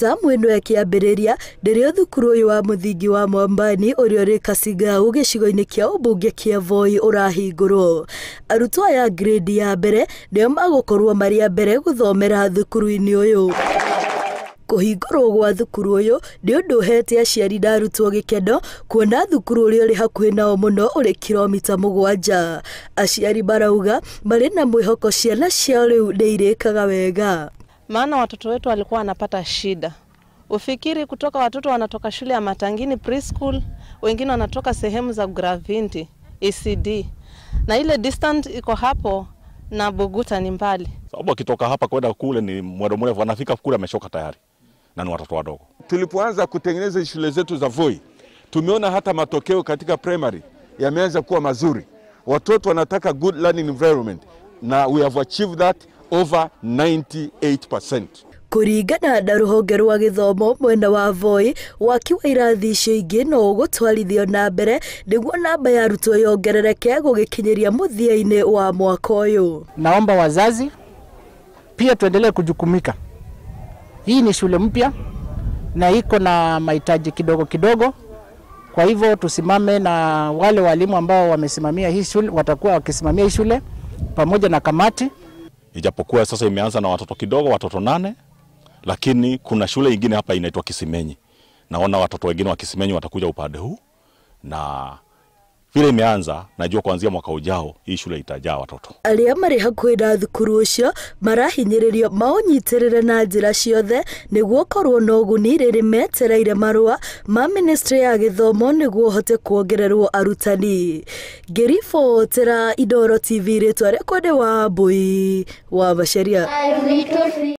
Tamu ĩno ĩkĩambĩrĩria nĩrĩo thukuru ũyũ wa mũthingi wa Mwambani ũrĩa ũrĩ Kasigau gĩcigo-inĩ kĩa ũmbunge kĩa Voi ũrahingũrwo. Arutwo aya grade ya mbere nĩo magũkorwo marĩ a mbere gũthomera thukuru-inĩ ũyũ. Kũhingũrwo gwa thukuru ũyũ nĩ ũndũ ũhete aciari na arutwo gĩkeno kuona thukuru ũrĩa ũrĩ hakuhĩ nao mũno ũrĩ kilomita 7. Aciari marauga marĩ na mwĩhoko ciana ciao rĩu nĩ irĩkaga wega. Maana watoto wetu walikuwa wanapata shida. Ufikiri kutoka watoto wanatoka shule ya Matangini preschool, wengine wanatoka sehemu za Gravinti, ECD. Na ile distant iko hapo na Buguta ni mbali. Sababu akitoka hapa kwenda kule ni mwendo mrefu, anafika kule ameshoka tayari. Na ni watoto wadogo. Tulipoanza kutengeneza shule zetu za Voi, tumeona hata matokeo katika primary yameanza kuwa mazuri. Watoto wanataka good learning environment na we have achieved that over 98%. Kũringana na rũhonge rwa gĩthomo mwena wa Voi, waki wa irathi icio ingĩ no ũgũtwarithio na mbere nĩguo namba ya arutwo yongerereke gũgĩkinyĩria mũthia-inĩ wa mwaka ũyũ. Naomba wazazi pia tuendelee kujukumika. Hii ni shule mpya na iko na mahitaji kidogo kidogo. Kwa hivyo tusimame na wale walimu ambao wamesimamia hii shule, watakuwa wakisimamia hii shule pamoja na kamati. Ijapokuwa sasa imeanza na watoto kidogo, watoto 8, lakini kuna shule nyingine hapa inaitwa Kisimenyi. Naona watoto wengine wa Kisimenyi watakuja upande huu, na vile imeanza najua kuanzia mwaka ujao hii shule itajaa watoto. Arĩa marĩ hakuhĩ na thukuru ũcio marahinyĩrĩrio maũnyitĩrĩre na njĩra ciothe nĩguo korwo na ũguni rĩrĩ metereire marũa ma ministry ya gĩthomo nĩguo ũhote kuongererwo arutani. Ngĩribotera Inooro TV rĩtwa rĩakwa nĩ Wambui wa Macharia.